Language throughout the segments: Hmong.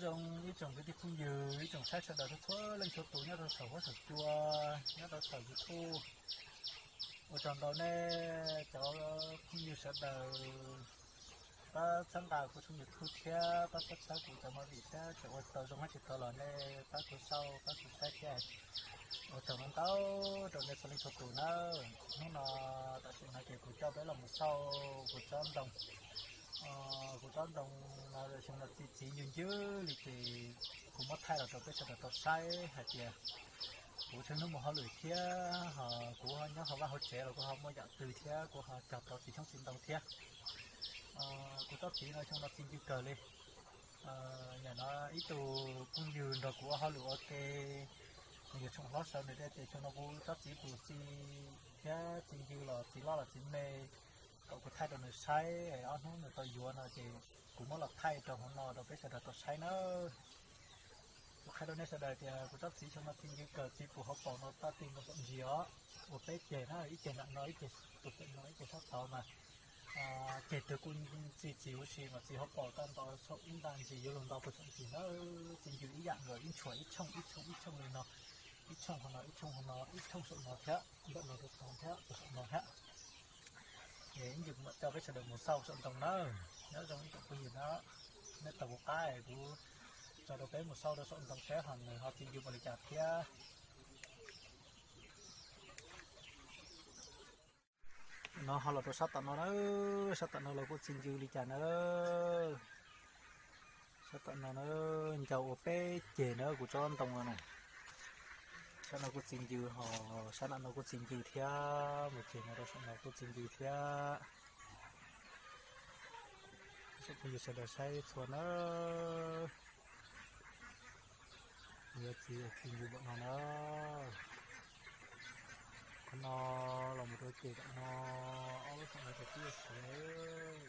Zoo ib tsoom kwv tij phooj ywg, ib tsoom saib sawv daws txhua leej txhua tus nyob rau saum huab saum cua, nyob rau saum YouTube. Ua tsaug ntau nej cov phooj ywg sawv daws pab txhawb nqa kuv tshooj YouTube thiab pab txhawb txhawb kuv cov movie thiab tseem ua tau zoo tsis tau los nej pab kuv sau pab kuv saib thiab. Ua tsaug ntau ntau rau nej txhua leej txhua tus nawb. Hnub no tam sim no ces kuv coj peb los mus xauj kuv tsob ntoo. Kuv tsob ntoo no xyoo no txi txiv ncw ncw li ces kuv muab thaij los rau peb sawv daws tau saib hais tias kuv tsheej hnub mus hauj lwm thiab ho kuv nyob hauv vaj hauv tsev los kuv ho muaj yam twg thiab kuv ho cog tau txiv xyoob txiv ntoo thiab. Kuv tsob txiv no xyoo no txi ncw kawg li. Nim no ib tug phooj ywg nrog kuv ua hauj lwm ua ke, nws yog tsoom hlob sawv nws tias xyoo no kuv tsob txiv puas txi thiab txi ncw los txiv loj los txiv me, kom kuv thaij rau nws saib, ob hnub nws tau yuav no ces kuv muab los thaij rau hauv no rau peb sawv daws tau saib nawb. Kuv qhia rau nej sawv daws tias kuv tsob txiv xyoo no txi ncw kawg, txi puas hauv paus no tag tib nkaus saum ntsis os, ua peb ceg na, ib ceg nram no, ib ceg puag pem no, ib ceg sab tod mas ceg twg kuj txi txiv huv si mas txiv hauv paus tag nto saum ib nta ntsis yuav luag nto puag saum ntsis na. Txi ncw ib yam nkaus, ib ntshuas ib tshooj ib tshooj ib tshooj li no, ib tshooj hauv no ib tshooj hauv no ib tshooj saum no thiab ntawm no rau tod thiab puag saum no thiab. Es ib ntsis kuv mam coj peb sawv daws mus xauj saum ntoo nawb. Nyob zoo ib tsoom phooj ywg na, nej tau kuv qab es kuv tso rau peb mus xauj rau saum ntoo saib ho nws ho txi ncw npaum li cas thiab. No ho los rau sab tom no na, sab tom no los kuj txi ncw li cas na. Sab tom no na, ncau ua peb ceg na kuv tsob ntoo no na. Sab no kuj txi ncw ho sab nram no kuj txi ncw thiab, mus ceg no rau saum no kuj txi ncw thiab. Tsoom phooj ywg sawv daws saib txhua nawb. Yuav txiv txi ncw npaum no na. Qhov no los mus rau ceg tom no, ob lub saum no ces twb yuav siav.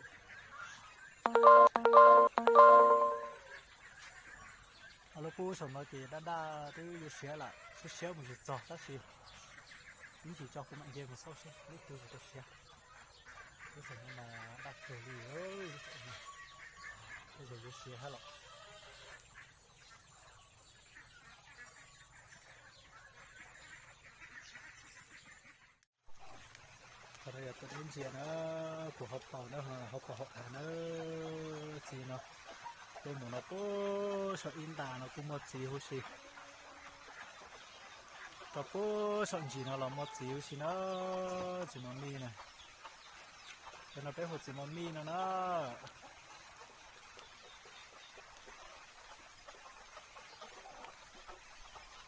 Ob lub pub saum no ces daj daj twb yuav siav lawm, siab siab mus tsis txog tab sis ib ntsis tso kuv mam nce mus xauj seb lub twg tsis tau siav. Lub saum no mas daj kawg li, lub saum no tej zaum yuav siav hab los. Qhov no yog tus dab ntsia na, puag hauv paus na, hauv paus hauv av na, txiv no. Peb mus no puag saum ib nta no kuj muaj txiv huv si. Rau puag saum ntsis no los muaj txiv huv si na, txiv mos mij na. Cov no peb hu txiv mos mij no na.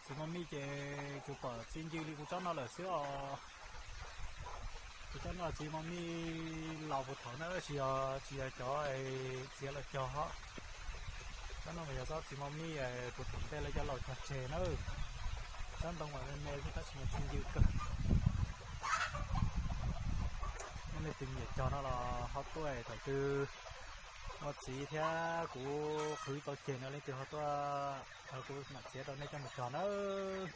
Txiv mos mij ces kuv pom txi ncw li kuv tsob no lawm xwb os. Kuv tsob no txiv mos mij laus puag thaum na, tsis yog, tsis yog cov txiav los cog hos. Tsob no mas yog tsob txiv mos mij puag thaum ntej lawv cov laus cog tseg na. Tsob ntoo mas me me xwb tab sis mas txi ncw kawg. Nej leej twg nyiam cog no los ho tuaj, thaum twg muaj txiv thiab kuv qhwv tau ceg no leej twg ho tuaj, kuv mam txiav rau nej coj mus cog nawb.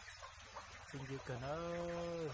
Txi ncw kawg nawb.